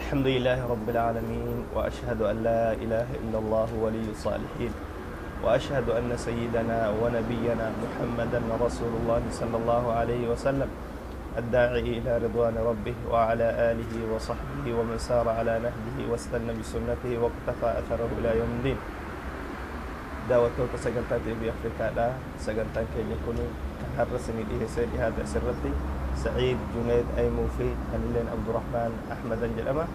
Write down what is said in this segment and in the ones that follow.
الحمد لله رب العالمين، وأشهد أن لا إله إلا الله ولي الصالحين، وأشهد أن سيدنا ونبينا محمدا رسول الله صلى الله عليه وسلم الداعي إلى رضوان ربه، وعلى آله وصحبه ومن سار على نهجه واستنى بسنته واقتفى أثره إلى يوم الدين. Daawwattoota sagantaa TV Afrikaadhaa, sagantaan keenya kun kan har'a isinii dhiyeessee dhiyaate asirratti Sa'iid Junaid Aymuu fi anilleen Abdurrahmaan Ahmadan jedhama.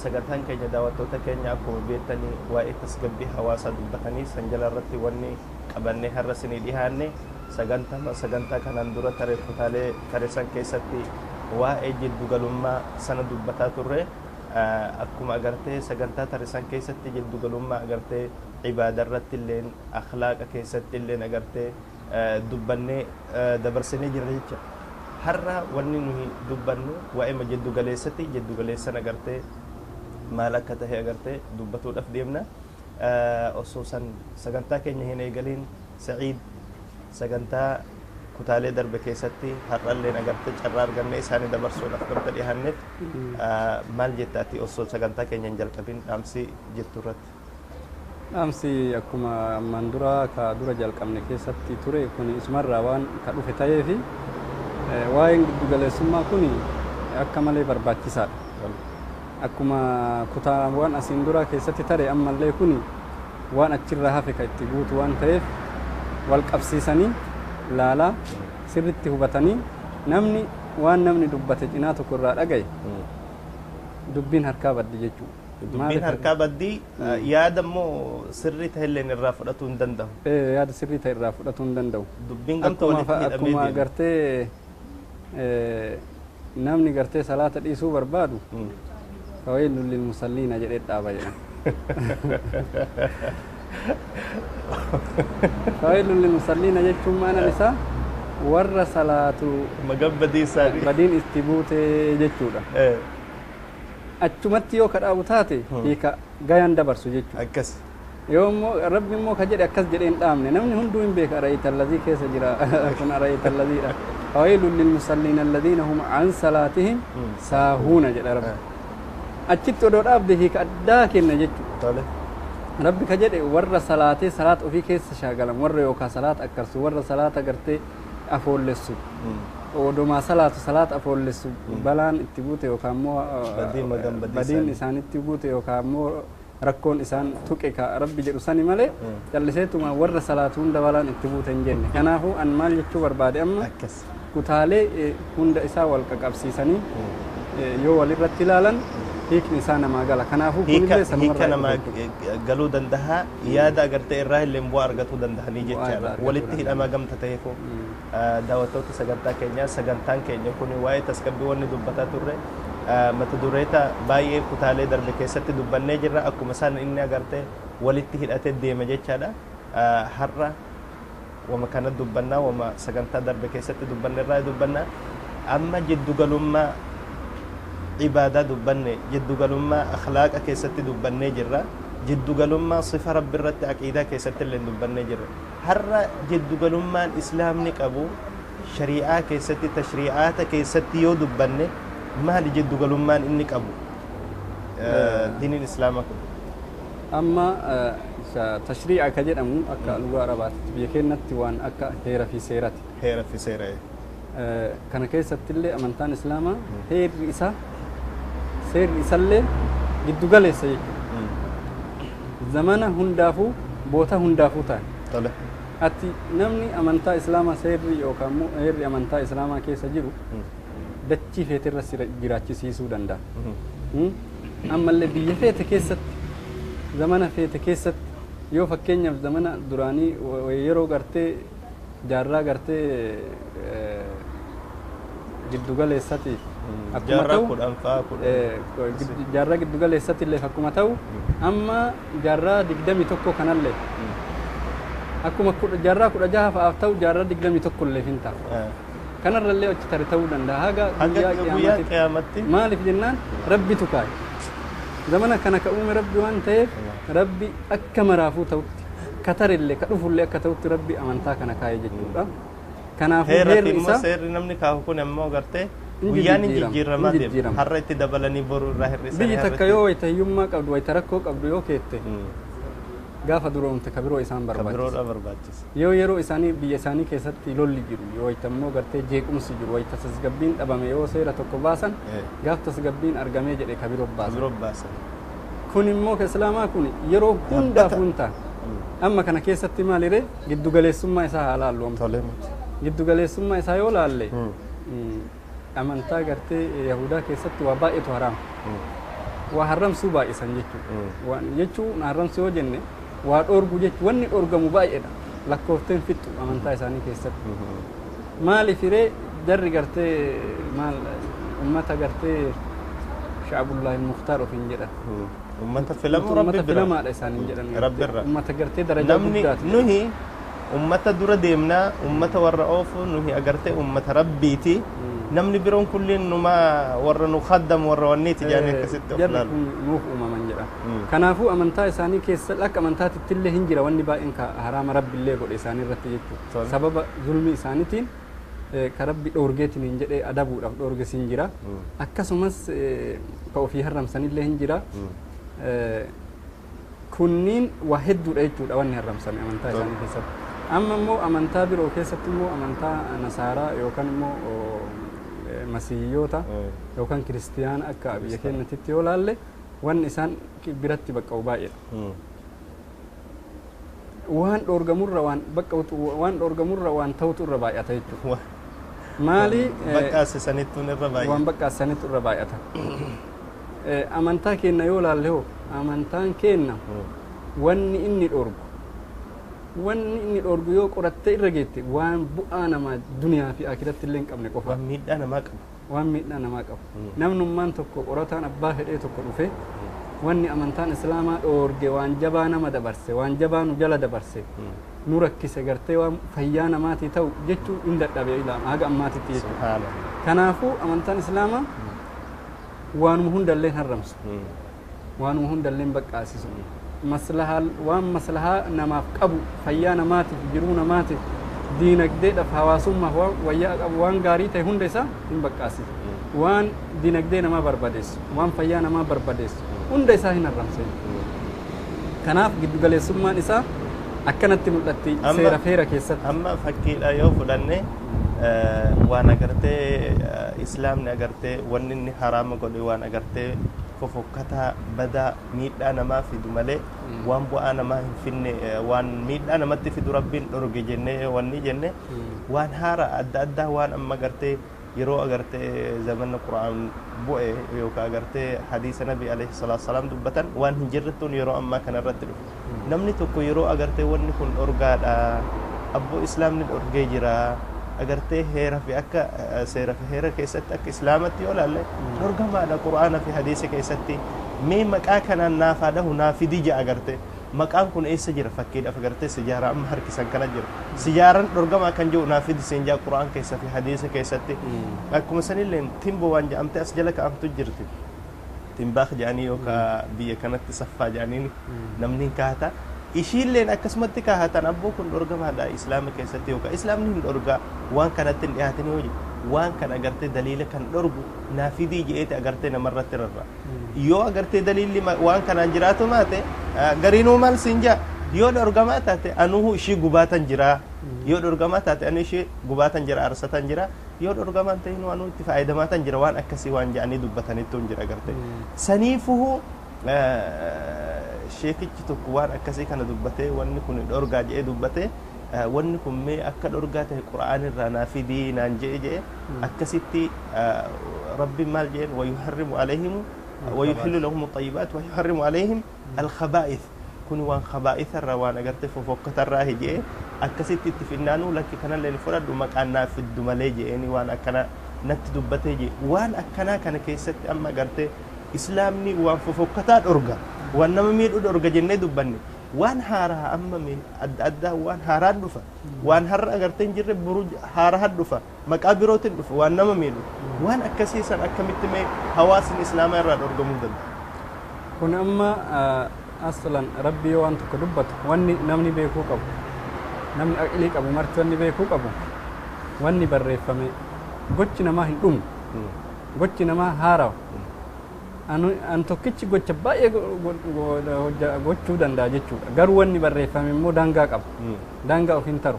Sagantaan keenya, daawwattoota keenya, akkuma beektanii waa'ee tasgabbii hawaasaa dubbatanii san jala irratti wanni qabannee har'a isinii dhiyaanne sagantaa kanaan dura taree kutaalee tareessan keessatti waa'ee jiddugalummaa sana dubbataa turre. Akkuma agartee sagantaa tareessan keessatti jiddugalummaa agartee ibaada irratti illeen akhlaaqa keessatti illeen agartee dubbannee dabarsinee jirra jecha. Har'a wanni nuyi dubbannu waa'ee jiddugaleessatti, jiddugaleessan agartee maal akka tahe agartee dubbatuudhaaf deemna. Osoo san sagantaa keenya hin eegaliin, Sa'iid, sagantaa kutaalee darbe keessatti har'alleen agartee carraa argannee isaanii dabarsuudhaaf gamta dhiyaanneef maal jetta ati osoo sagantaa keenya hin jalqabin dhaamsi jettu irratti? Dhaamsi akkuma ammaan dura ka dura jalqabne keessatti ture kun isumarraa waan ka dhufe ta'eefi waa'een giddugaleessummaa kun akka malee barbaachisaadha. Akkuma kutaawwan asiin dura keessatti tare, ammallee kun waan achirraa hafe ka itti guutu waan ta'eef wal qabsiisanii laalaa sirritti hubatanii namni waan namni dubbate cinaa tokko irraa dhagaye dubbiin harkaa baddi jechuudha. Dubbiin harkaa baddii, yaada immoo sirrii ta'elleen irraa fudhatuu hin danda'u. Yaada sirrii ta'e irraa fudhatuu hin danda'u. Dubbiin gamta walitti hidhamee Akkuma deema. Gartee namni gartee salaata dhiisuu barbaadu "فويل للمصلين" jedhee dhaaba jedhan. "فويل للمصلين" jechuun maanaan isaa warra salaatu Magan badii isaanii. Badiin itti buute jechuudha. Achumatti yoo ka dhaabu taate hiika gayan dabarsu jechuudha. Akkas. Yoo immoo Rabbi immoo ka jedhe akkas jedhee hin dhaabne, namni hunduu hin beeka, أرأيت الذي keessa jira kun, أرأيت الذي dha. "فويل للمصلين الذين هم عن صلاتهم ساهون" jedha Rabbi. Achitti odoo dhaabde hiika addaa kenna jechuudha. Rabbi ka jedhe warra salaatee salaata ofii keessa shaagalan, warra yookaan salaata akkarsu, warra salaata gartee afoollessu, odomaa salaatu salaata afoollessu balaan itti buute yookaan immoo Badiin magan badii badiin isaanii. Isaanitti buute yookaan immoo rakkoon isaan tuqe ka Rabbi jedhu sani malee calliseetuma warra salaatu hunda balaan itti buute hin jenne. Kanaafuu an maal jechuu barbaade amma kutaalee hunda isaa wal qaqabsiisanii yoo walirratti ilaalan hiikni isaa namaa gala. Kanaafuu Hiika kunillee sanumarraa hiika namaa jechuudha. Galuu danda'a, yaada agartee irraa illee bu'aa argatuu danda'anii Bu'aa irraa jechaadha. argatuu Walitti danda'an. Hidhamaa gamta ta'eefu. Daawwattoota sagantaa keenyaa, sagantaan keenya kun waa'ee tasgabbii wanni dubbataa turre mata dureeta baay'ee kutaalee darbe keessatti dubbannee jirra. Akkuma isaan inni agartee walitti hidhatee deema jechaadha. Har'a wama kana dubbannaa, wama sagantaa darbe keessatti dubbanne irraa dubbannaa. Amma jiddugalummaa ibaadaa dubbanne, jiddugalummaa akhlaaqa keessatti dubbannee jirra, jiddugalummaa sifa Rabbi irratti aqiidaa keessatti illee dubbannee jirra. Har'a jiddugalummaan Islaamni qabu shari'aa keessatti, tashri'aata keessatti yoo dubbanne maali jiddugalummaan inni qabu diiniin Islaamaa kun? Amma tashrii'a ka jedhamu akka lugaa Arabaatti biyya keenyatti waan akka heera fi seerati. Heera fi seera. Kana keessatti illee amantaan Islaamaa heerri isaa seerri isallee giddu galeessa jechuudha. Zamana hundaafuu boota hundaafuu ta'e. Ati namni amantaa Islaamaa seerri yookaan immoo heerri amantaa Islaamaa keessa jiru dachii feetirra si jiraachisiisuu danda'a. Ammallee biyya feete keessatti Zamana feete keessatti yoo fakkeenyaaf zamana duraanii yeroo gartee jaarraa gartee giddugaleessatiif akkuma ta'u jaarraa giddugaleessatti illee akkuma ta'u amma jaarraa 21 kanallee akkuma jaarraa 16 fa'aaf ta'u jaarraa 21 illee hin ta'a. Kanarrallee achi tare ta'uu danda'a haga guyyaa qiyaamatti. Maaliif jennaan rabbitu kaa'e. Zamana kana ka uume rabbi waan ta'eef rabbi akka maraafuu ta'utti katarellee ka dhufullee akka ta'utti rabbi amantaa kana kaa'e jechuudha. Kanaafuu heerri isaa seerri namni kaahu kun ammoo gartee guyyaan hin jijjiiramaa deema. Har'a itti dabalanii boru irraa hir'isanii. Biyyi takka yoo wayita hiyyummaa qabdu wayita rakkoo qabdu yoo keette gaafa duroomte ka biroo isaan barbaachisa. Yoo yeroo isaanii biyya isaanii keessatti lolli jiru yoo wayita immoo gartee jeequmsi jiru wayita tasgabbiin dhabame yoo seera tokko baasan gaaf tasgabbiin argamee jedhe ka biroo baasan. Kun immoo ka islaamaa kun yeroo hundaaf hundaa amma kana keessatti maaliree giddugaleessummaa isaa haa laallu. Giddugaleessummaa isaa yoo laalle amantaa gartee Yahudaa keessatti waa baay'eetu haraama. Waa haramsuu baay'isan jechuudha. Jechuun haramsuu yoo jenne waa dhoorgu jechuun wanni dhoorgamu baay'eedha. Lakkoofteen fixxu amantaa isaanii keessatti. Maaliif hiree jarri gartee maal ummata gartee Shaabullaahi Muktaar ofiin jedhan. Ummata filamu rabbi bira. Filamaadha isaaniin jedhan. Ummata gartee darajaa guddaati. Nuhi ummata dura deemnaa ummata warra oofu nuhi agartee ummata rabbiiti. Namni biroon kulliin numa warra nu khaddamu warra wanniiti jedhanii akkasitti of laalu. Nuuf uumaman jedha. Kanaafuu amantaa isaanii keessa akka amantaatitti illee hin jira wanni baay'een ka haraama rabbi illee godhe isaanii irratti jechuudha. Sababa zulmi isaaniitiin ka rabbi dhoorgeetiin hin jedhee adabuudhaaf dhoorges hin jira. Akkasumas ka ofii haramsanillee hin jira. Kunniin waa hedduudha jechuudha wanni haramsame amantaa isaanii keessatti. Amma immoo amantaa biroo keessatti immoo amantaa nasaaraa yookaan immoo masiihiyyoota yookaan kiristiyaana akka biyya keenyatti yoo laalle wanni isaan biratti baqqa'u baay'eedha. Waan dhoorgamurra waan baqqa'utu waan dhoorgamurra waan ta'utu irra baay'ata jechuudha. Maali baqqaasisanittu irra baay'ata. Waan baqqaasisanittu irra baay'ata. Amantaa keenya yoo laalle hoo amantaan keenya wanni inni dhoorgu wanni inni dhoorgu yoo qorattee irra geette waan bu'aa namaa duniyaa fi akiratti illee hin qabne qofa. Waan miidhaa namaa qabu. Waan miidhaa namaa qabu. Namnummaan tokko qorataan abbaa fedhee tokko dhufe wanni amantaan islaamaa dhoorge waan jabaa nama dabarse waan jabaa nu jala dabarse nu rakkise gartee waan fayyaa namaatii ta'u jechuu hin dadhabe ilaama haga ammaatitti jechuudha. Kanaafuu amantaan islaamaa waanuma hundallee haramsu waanuma hundallee baqqaasisu. Maslahaa waan maslahaa namaaf qabu fayyaa namaatiif jiruu namaatiif diinagdeedhaaf hawaasummaaf waan wayyaa qabu waan gaarii ta'e hunda isaa hin baqqaasisu. Waan diinagdee namaa barbadeessu waan fayyaa namaa barbadeessu hunda isaa hin haramse. Kanaaf giddugaleessummaan isaa akkanatti mul'atti seera feera keessatti. Amma fakkiidha yoo fudhanne waan agartee islaamni agartee wanni inni haraama godhe waan agartee fofokkataa badaa miidhaa namaa fidu malee waan bu'aa namaa hin finne waan miidhaa namatti fidu rabbiin dhorge jennee wanni jenne waan haara adda addaa waan amma agartee yeroo agartee zamana qura'aan bu'e yookaan agartee hadiisa nabi alayhi salaatu salaam dubbatan waan hin jirrettuun yeroo ammaa kanarratti dhufe. Namni tokko yeroo agartee wanni kun dhorgaadha abboo islaamni dhorgee jira agartee heera fi akka seera fi heera keessatti akka islaamatti yoo laalle dhorgamaadha qura'aana fi hadiisa keessatti mee maqaa kanaan naafaa dhahu naa fidi ja'a agartee maqaan kun eessa jira fakkiidhaaf agartee sijaara amma harkisan kana jira sijaaran dhorgamaa kan jiru naa fidi seen ja'a qura'aan keessa fi hadiisa keessatti akkuma sanillee timboo waan jedhamte as jala ka'amtu jirti timbaaq jedhanii yookaan biyya kanatti saffaa jedhanii namni kaata ishiilleen akkasumatti kaahatan abboo kun dhorgamaadha islaama keessatti yookaan islaamni hin dhorgaa waan kanatti hin dhiyaatin yoo waan kan agartee daliila kan dhorgu naa fidii je'eeti agartee namarratti rarra'a. Yoo agartee daliilli waan kanaan jiraatu maate gariinuu maal siin jaa yoo dhorgamaa taate anuhu ishii gubaatan jira yoo dhorgamaa taate anu ishii gubaatan jira arsatan jira yoo dhorgamaan ta'inuu anuu itti fayyadamaatan jira waan akkasii waan jedhanii dubbatanittu hin jira agartee. Saniifuhu sheekichi tokko waan akkasii kana dubbatee wanni kun dhorgaa jedhee dubbatee wanni kun mee akka dhorgaa ta'e qura'aan irraa naa fidii naan je'e je'e akkasitti rabbiin maal jedheen wayuharrimu alayhimu ويحل لهم الطيبات ويحرم عليهم الخبائث. Kun waan khabaa'isa irraa waan agartee fofokkata irraa jee akkasitti itti finnaanuu lakki kanallee ni fudhadhu maqaan naaf fiddu malee jeeni waan akkana natti dubbatee jee. Waan akkanaa kana keessatti amma agartee islaamni waan fofokkataa dhorga, waan nama miidhu dhorga jennee dubbanne, waan haaraa amma adda addaa waan haaraan dhufa, waan har'a agartee hin jirre boru haaraa dhufa, maqaa birootiin dhufa, waan nama miidhu waan akkasii san akkamitti mee hawaasni islaamaa irraa dhorgamuu danda'a? Kun amma aslan rabbi yoo waan tokko dubbatu wanni namni beekuu qabu, namni aqlii qabu marti wanni beekuu qabu, wanni barreeffame gochi namaa hin dhumu, gochi namaa haarawa. An tokkichi gocha baay'ee gochuu danda'a jechuudha. Garuu wanni barreeffame immoo daangaa qaba, daangaa of hin taru.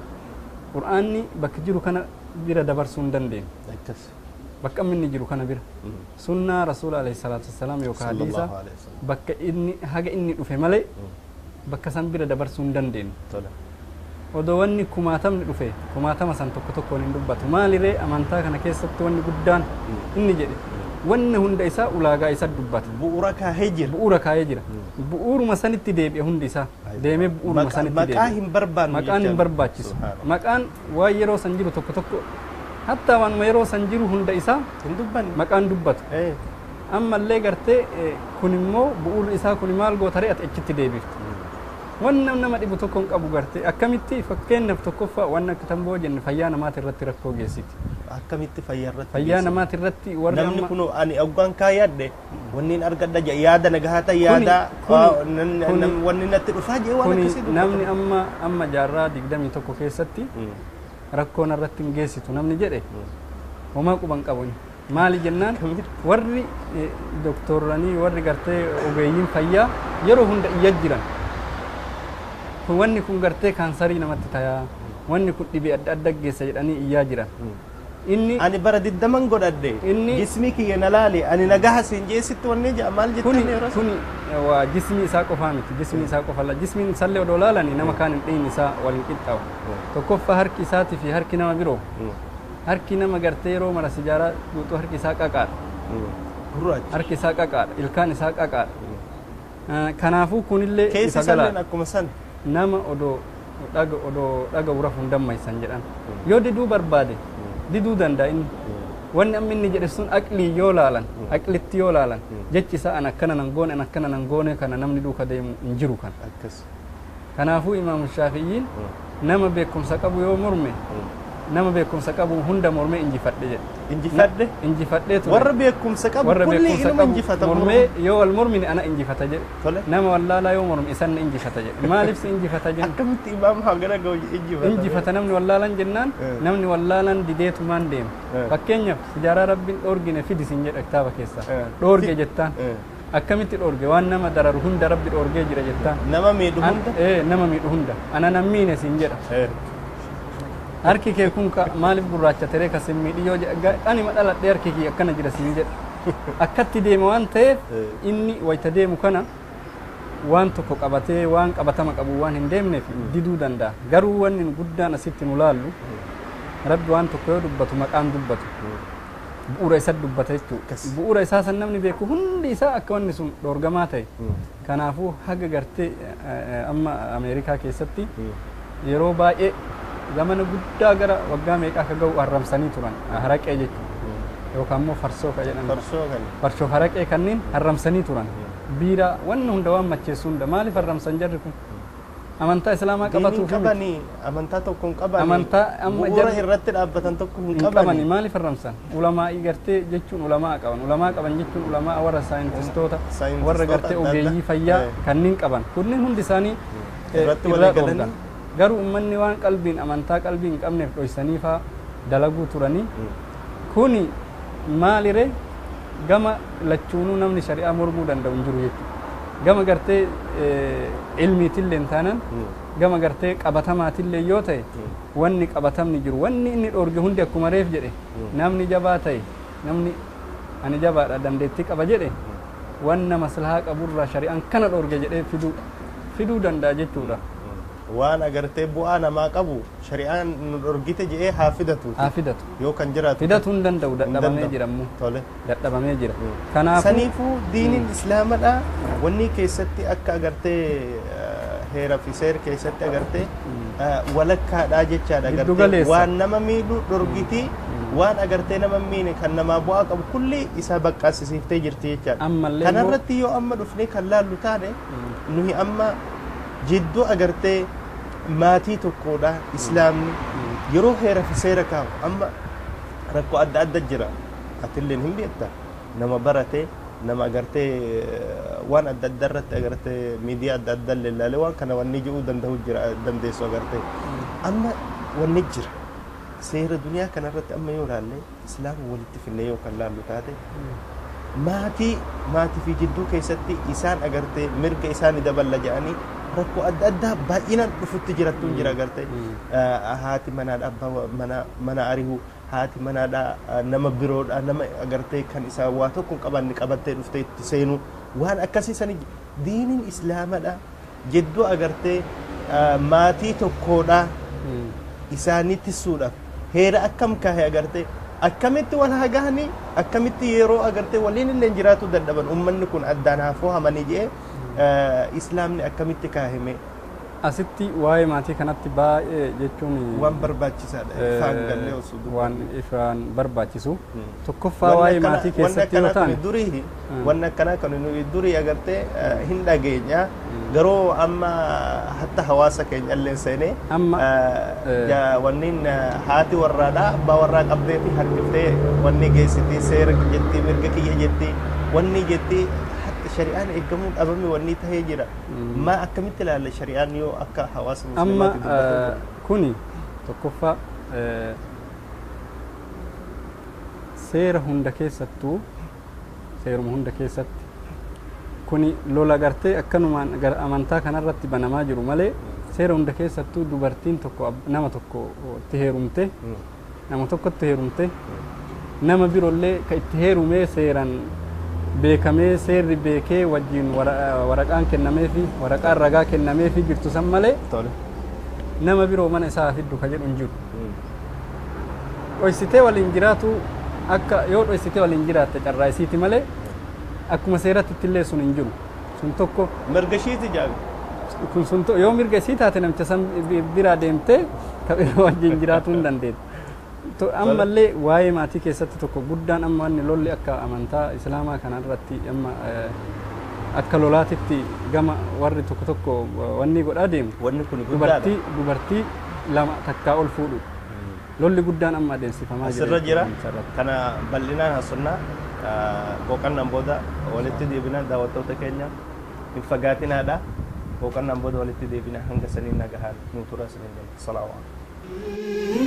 Qur'aanni bakka jiru kana bira dabarsuu hin dandeenyu, bakka inni jiru kana bira. Sunnaa rasuula alayhi salaatu wassalaam yookaan hadiisa bakka inni haga inni dhufe malee bakka san bira dabarsuu hin dandeenyu. Odoo wanni kumaatamni dhufe kumaatama san tokko tokkoon hin dubbatu. Maaliree amantaa kana keessatti wanni guddaan inni jedhe wanni hunda isaa ulaagaa isa dubbata. Bu'uura kaahee jira. Bu'uura kaahee jira. Bu'uuruma sanitti deebi'e hundi isaa deemee bu'uuruma sanitti deebi'e. Maqaa hin barbaannu. Maqaan hin barbaachisu. Maqaan waan yeroo san jiru tokko tokko hatta waanuma yeroo san jiru hunda isaa hin dubbanne. Maqaan dubbatu. Ammallee gartee kun immoo bu'uurri isaa kun maal gootaree ati achitti deebiftu. Wanni nama dhibu tokko hin qabu gartee akkamitti fakkeenyaaf tokkoffaa waan akka tamboo jenne fayyaa namaati irratti rakkoo geessiti. Akkamitti fayyaa irratti? Fayyaa namaati irratti warri namni kun ani hoggaan kaayadhe wanni argadha jedhe yaada nagahaa ta'e yaada wanni natti dhufaa jedhe waan akkasii dubbata. Namni amma amma jaarraa 21 keessatti rakkoon irratti hin geessitu namni jedhe homaa quban qabu. Maali jennaan warri doktoranii warri gartee ogeeyyiin fayyaa yeroo hunda iyya jiran. Kun wanni kun gartee kaansarii namatti tayaa, wanni kun dhibee adda adda geessa jedhanii iyyaa jiran. Inni ani bara 20 godhadhe jismii kiyya na laale ani nagaha siin jeessitti wanni jedha maal jettanii yeroo kuni waa jismii isaa qofaa miti, jismii isaa qofa la jismiin isallee odoo laalanii nama kaan hin dhiin isaa waliin qixxaawu. Tokkoffaa harki isaatii fi harki nama biroo, harki nama gartee yeroo mara sijaaraa guutuu harki isaa qaqaadha. Gurraacha. Harki isaa qaqaadha, ilkaan isaa qaqaadha. Kanaafuu kunillee keessi isalleen akkuma san nama odoo dhaga odoo dhaga uraaf hin dammaysan jedhan. Yoo diduu barbaade diduu danda'a inni. Wanni amma inni jedhe sun aqlii yoo laalan, aqlitti yoo laalan jechi isaa an akkana nan goone, an akkana nan goone kana namni duuka deemu hin jiru kana. Kanaafuu Imaamu Shaafi'iyyiin nama beekumsa qabu yoo morme, nama beekumsa qabu hunda mormee injifadhe jedhe. Injifadhe? Injifadhee ture. Warra beekumsa qabu kulli inuma injifata. Mormee yoo wal mormine ana injifata jedhe. Nama wallaalaa yoo morme isan na injifata jedhe. Maaliif si injifata jenna? Akkamitti imaam hangana gahu injifata? Injifata namni wallaalaan jennaan namni wallaalaan dideetumaan deema. Fakkeenyaaf sijaaraa rabbiin dhoorgine fidi sin jedha kitaaba keessaa. Dhoorge jettaan. Akkamitti dhoorge? Waan nama dararu hunda rabbi dhoorgee jira jettaan. Nama miidhu hunda? Nama miidhu hunda. Ana nan miine sin jedha. Harki kee kun maaliif gurraacha teree ka sin miidhi yoo jedhe ani ma dhaladhee harki kee akkana jira sin jedha. Akkatti deema waan ta'eef inni wayita deemu kana waan tokko qabatee waan qabatama qabu waan hin deemneef diduu danda'a. Garuu wanni guddaan asitti nu laallu rabbi waan tokko yoo dubbatu maqaan dubbatu bu'uura isa dubbata jechuudha. Bu'uura isaa san namni beeku hundi isaa akka wanni sun dhoorgamaa ta'e. Kanaafuu haga gartee amma Ameerikaa keessatti yeroo baay'ee zamana guddaa gara waggaa meeqaa akka ga'u harramsanii turan haraqee jechuudha. Yookaan immoo farsoo ka jedhan. Farsoo haraqee kanneen harramsanii turan. Biiraa wanni hunda waan macheessu hunda maaliif harramsan jarri kun? Amantaa islaamaa qabatuuf miti. Qabanii amantaa tokko hin qabanii. Amantaa amma bu'uura irratti dhaabbatan tokko hin qabanii. Maaliif harramsan? Ulamaa'ii gartee jechuun ulamaa qaban. Ulamaa qaban jechuun ulamaa warra saayintistoota, warra gartee ogeeyyii fayyaa kanneen qaban. Kunneen hundi isaanii irratti walii galanii. Garuu uummanni waan qalbiin amantaa qalbii hin qabneef dhoysanii faa dalaguu turanii. Kuni maaliree gama lachuunuu namni shari'aa mormuu danda'u hin jiru jechuudha. Gama gartee ilmiitillee hin taanaan gama gartee qabatamaatillee yoo ta'e wanni qabatamni jiru wanni inni dhoorge hundi akkuma reef jedhe namni jabaa ta'e namni ani jabaadha dandeettii qaba jedhe wanna maslahaa qaburraa shari'aan kana dhoorge jedhee fiduu danda'a jechuudha. Waan agartee bu'aa namaa qabu shari'aan nu dhorgite jedhee haa fidatu. Haa fidatu. Yoo kan jiraatu. Fidatuu hin danda'u dadhabamee danda'u. jira immoo. Tole. Dadhabamee jira. Kanaafuu Saniifuu diiniin islaamadha wanni keessatti akka agartee heera fi seera keessatti agartee walakkaadha jechaadha Giddu agartee galeessa. waan nama miidhu dhorgitii waan agartee nama miine kan namaa bu'aa qabu kulli isaa baqqaasisiiftee jirti jechaadha. Ammallee immoo- Kanarratti yoo amma dhufnee kan laallu taane nuyi amma jidduu agartee maatii tokkodha islaamni yeroo heera fi seera kaa'u amma rakkoo adda adda jira atilleen hin beekta nama barate nama agartee waan adda adda irratti agartee miidiyaa adda adda illee ilaalee waan kana wanni ji'uu danda'u jira dandeessu agartee amma wanni jira seera duniyaa kanarratti amma yoo ilaalle islaama walitti finnee yoo kan laallu taate maatii maatii fi jidduu keessatti isaan agartee mirga isaanii daballa jedhanii rakkoo adda addaa baay'inaan dhufutti jirattuun jira agartee haati manaadha abbaa mana mana ari'u haati manaadha nama biroodha nama agartee kan isaa waa tokko hin qabanne qabattee dhuftee itti seenu waan akkasii sani diiniin islaamadha jidduu agartee maatii tokkoodha isaanii tissuudhaaf heera akkam kahe agartee akkamitti wal haa gahanii akkamitti yeroo agartee waliin illee jiraatu dadhaban ummanni kun addaan haa fohamanii jedhee islaamni akkamitti kaahime Asitti waa'ee maatii kanatti baay'ee jechuun waan barbaachisaadha ifaan gallee osoo dubbannu. waan ifaan barbaachisu. Tokkoffaa waa'ee maatii keessatti yoo ta'an durii wanni akkanaa kan nuyi durii agartee hin dhageenya garuu amma hatta hawaasa keenya illee seenee Amma, wanniin haati warraadha abbaa warraa qabdeeti harkiftee wanni geessitii seera jetti mirga kiyya jetti wanni jetti hatta shari'aan eeggamuu dhabame wanni tahee jira maa akkamitti ilaalla shari'aan yoo akka hawaasa amma musliimaatti dubbatu kuni tokkoffaa seera hunda keessattuu seeruma hunda keessatti kuni lola gartee akkanumaan gara amantaa kanarratti banamaa jiru malee seera hunda keessattuu dubartiin tokko nama tokko itti heerumte nama tokkotti heerumte nama biroollee ka itti heerumee seeraan beekamee seerri beekee wajjin waraqaan kennameefi waraqaan ragaa kennameefi jirtu san malee tole nama biroo mana isaa fiddu ka jedhu hin jiru. Dhoysitee waliin jiraatu akka yoo dhoysitee waliin jiraatte carraa isiiti malee akkuma seeratti illee sun hin jiru. Sun tokko mirga ishiiti jaaga kun sun yoo mirga isii taate namicha san biraa deemtee ka biroo wajjin jiraatuu hin dandeettu. Ammallee waa'ee maatii keessatti tokko guddaan amma wanni lolli akka amantaa islaamaa kanarratti amma akka lolaatitti gama warri tokko tokko wanni godhaa deemu wanni kun guddaadha dubartii dubartii lama takkaa ol fuudhu lolli guddaan amma adeemsifamaa jira asirra jira jechuudha. Kana bal'inaan haasofnaa boqonnaan booda walitti deebina daawwattoota keenya hin fagaatinaadha boqonnaan booda walitti deebina hanga sanii nagahaan nu tura isiniin jenna salaamu alaikum.